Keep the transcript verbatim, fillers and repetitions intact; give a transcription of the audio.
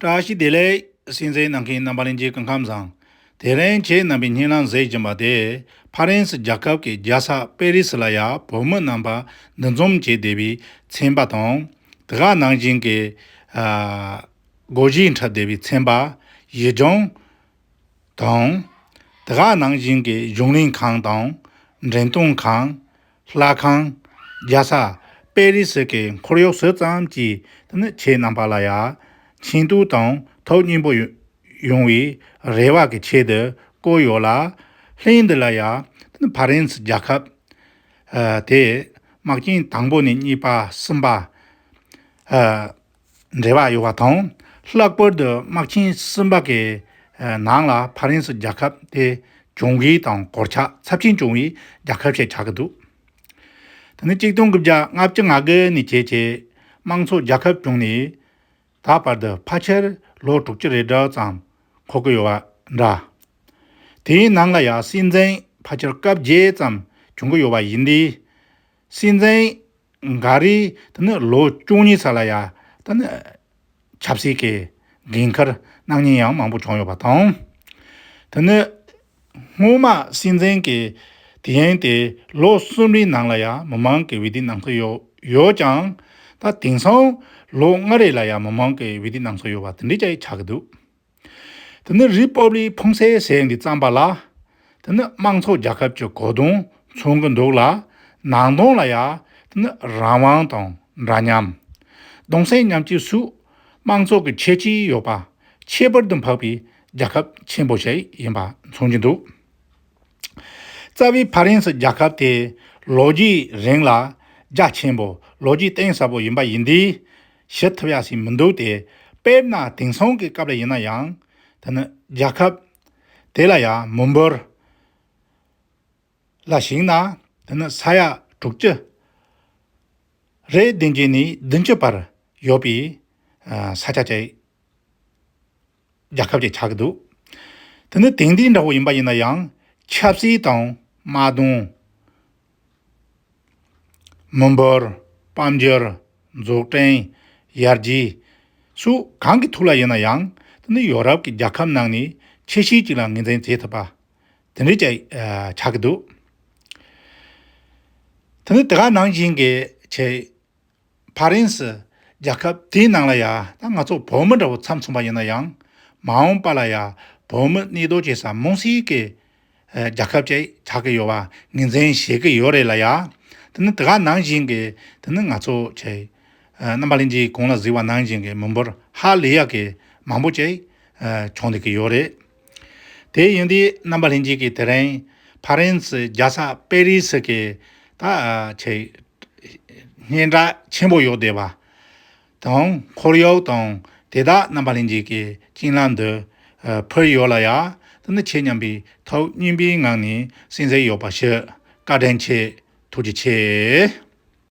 བཀྲ་ཤིས་བདེ་ལེགས། གསན་གཟིགས་གནང་མཁན་རྣམ་པ་ལྷན་རྒྱས་སྐུ་ཁམས་བཟང་། དེ་རིང་ཁྱེད་རྣམ་པའི་སྙན་ལམ་གཟིགས་བཞིན་པ་དེ་ཕ་རན་སི་རྒྱལ་ཁབ་ཀྱི་རྒྱལ་ས་པེ་རི་སི་ལ་ཡ་བོད་མི་རྣམ་པ་འདུ་འཛོམས་བྱས་བསྡད་པའི་ཚན་པ་དང་། དེ་ག་ནང་བཞིན་གྱི་ཨ་སྒོར་གཞས་འཁྲབ་བསྡད་པའི་ཚན་པ། ཡུལ་ལྗོངས་དང་། དེ་ག་ནང་བཞིན་གྱི་གཞུང་ལས་ཁང་དང་། འགྲེམས་སྟོན་ཁང་། ལྷ་ཁང་། རྒྱལ་ས་པེ་རི་སི་གི་འཁོར་གཡོག་ཟུར་ཙམ་གྱིས་དེ་ནི་ཁྱེད་རྣམ་པ་ལ་ཡ་མཁྱེན་རྟོགས་དང་ཐུགས་མཉེས་པོ་ཡོང་བའི་རེ་བ་གི་ཆེད་དུ་བཀོད་ཡོད་ལ། ལྷན་དུ་ལ་ཡ་དེ་ནི་ཕ་རན་སི་རྒྱལ་ཁབ་ཨ་དེ་དམག་ཆེན་དང་པོ་ནས་གཉིས་པ་གསུམ་པ་ཨ་འབྲེལ་བ་ཡོད་པ་དང་། ལྷག་པར་དུ་དམག་ཆེན་གསུམ་པ་གི་ནང་ལ་ཕ་རན་སི་རྒྱལ་ཁབ་དེ་གྱོང་གུན་དང་གོད་ཆག་ཚབས་ཆེན་བྱུང་བའི་རྒྱལ་ཁབ་ཞིག་ཆགས་ཀྱི་འདུག་དེ་ནི་གཅིག་སྟོང་དགུ་བརྒྱ་ལྔ་བཅུ་ང་དགུ་ནས་བྱས་བྱས་དམངས་གཙོ་རྒྱལ་ཁབ་བྱུང་ནས་ད་བར་དུ་ཕལ་ཆེར་ལོ་དྲུག་ཅུ་རེ་གྲངས་ཙམ་འཁོར་གྱི་ཡོད་པ་འདྲ། དེའི་ནང་ལ་ཡང་སྲིད་འཛིན་ཕལ་ཆེར་སྐབས་བརྒྱད་ཙམ་བྱུང་གི་ཡོད་པ་ཡིན་དུས། སྲིད་འཛིན་འགའ་རེས་དེ་ནི་ལོ་བཅུ་གཉིས་ཙམ་ལ་ཡ་དེ་ནི་ཆབ་སྲིད་ཀྱི་འགན་འཁུར་གནང་མཁན་ཡང་མང་པོ་བྱུང་ཡོད་པ་དང་། དེ་ནི་སྔོན་མ་སྲིད་འཛིན་གྱི་དུས་ཡུན་དེ་ལོ་གསུམ་རེའི་ནང་ལ་ཡ་མི་མང་གི་འོས་བསྡུ་གནང་སྲོལ་ཡོད་ཡོད་ཀྱང་། ད་དེང་སང་ལོ་ལྔ་རེ་ལ་ཡ་མི་མང་གི་འོས་བསྡུ་གནང་སྲོལ་ཡོད་པ་དེ་འདྲའི་ཅིག་ཆགས་ཀྱི་འདུག་དེ་ནི་རི་པབ་ལིག་ཕུང་གསལ་ཟེར་འདི་བརྩམས་པ་ལ། དེ་ནི་དམངས་གཙོ་རྒྱལ་ཁབ་ཀྱི་གོ་དོན་མཚོན་གྱི་འདུག་ལ། ནང་དོན་ལ་ཡ་དེ་ནི་རང་དབང་དང་འདྲ་མཉམ། གདུང་སེམས་མཉམ་སྐྱེད་སོགས་དམངས་གཙོ་གི་ཁྱད་ཆོས་ཡོད་པ་ཁྱད་པར་དུ་འཕགས་པའི་རྒྱལ་ཁབ་ཆེན་པོ་ཞིག་ཡིན་པ་མཚོན་གྱི་འདུག་རྩ་བའི་ཕ་རན་སི་རྒྱལ་ཁབ་དེ་ལོ་རྒྱུས་རིང་ལ་རྒྱ་ཆེན་པོ་ལོ་རྒྱུས་གཏིང་ཟབ་པོ་ཡིན་པ་ཡིན་དུས། ཞུ་ཐུབ་ཡ་ཞིག་མི་འདུག་སྟེ། དཔེར་ན་དེང་སང་གི་སྐབས་ལ་ཡིན་ན་ཡང་། དེ་ནི་རྒྱལ་ཁབ་དེ་ལ་ཡང་མི་འབོར་ལ་གཞིགས་ན་དེ་ནི་ས་ཡ་དྲུག་ཅུ་རེ་བདུན་ཅུ་ནས་བདུན་ཅུ་བར་ཡོད་པའི་ས་ཆ་ཅིག་རྒྱལ་ཁབ་ཅིག་ཆགས་ཀྱི་འདུག་དེ་ནི་དེང་དུས་འདྲ་བོ་ཡིན་པ་ཡིན་ན་ཡང་། ཆབ་སྲིད་དང་དམག་དོན། མི་འབོར། དཔལ་འབྱོར། འཛུགས་སྐྲུན། ཡར་རྒྱས་སོགས་གང་གི་ཐོག་ལ་ཡིན་ན་ཡང་། དེ་ནི་ཡོ་རོབ་ཀྱི་རྒྱལ་ཁབ་ནང་ནས་ཆེ་ཤོས་ཅིག་ལ་ངོས་འཛིན་བྱེད་ཐུབ་པ་དེ་འདྲ་ཅིག་ཆགས་ཀྱི་འདུག་དེ་ནི་དེ་ག་ནང་བཞིན་གྱི་ཆེ། ཕ་རན་སི་རྒྱལ་ཁབ་དེའི་ནང་ལ་ཡ་ད་ང་ཚོ་བོད་མི་འདྲ་བོ་མཚམས་མཚུངས་པ་ཡིན་ན་ཡང་། མ་འོངས་པ་ལ་ཡ་བོད་མི་གནས་སྡོད་བྱེད་ས་མང་སའི་གི་རྒྱལ་ཁབ་ཅིག་ཆགས་ཀྱི་ཡོད་པ་ངོས་འཛིན་བྱེད་ཀྱི་ཡོད་རེད་ལ་ཡ། དེ་ནི་དེ་ག་ནང་བཞིན་གྱི་དེ་ནི་ང་ཚོ་ཆེ་རྣམ་པ་ལྷན་རྒྱས་གོང་ལ་གཟིགས་པ་ནང་བཞིན་གྱི་མི་འབོར་ཧ་ལས་ཡག་གི་མང་པོ་ཅིག་བྱུང་བསྡད་ཀྱི་ཡོད་རེད། དེ་ཡིན་དུས་རྣམ་པ་ལྷན་རྒྱས་ཀྱིས་དེ་རིང་ཕ་རན་སི་རྒྱལ་ས་པེ་རི་སི་གི་ད་ཆེ། སྙན་གྲགས་ཆེན་པོ་ཡོད་བསྡད་པ་དང་། འཁོར་གཡོག་དང་དེ་དག་རྣམ་པ་ལྷན་རྒྱས་ཀྱི་སྤྱན་ལམ་དུ་ཕུལ་ཡོད་ལ་ཡ། དེ་ནི་ཁྱེད་རྣམ་པས་ཐུགས་མཉེས་པོའི་ངང་ནས་གསན་གཟིགས་ཡོད་པ་ཞུ། བཀའ་དྲིན་ཆེ། ཐུགས་རྗེ་ཆེ།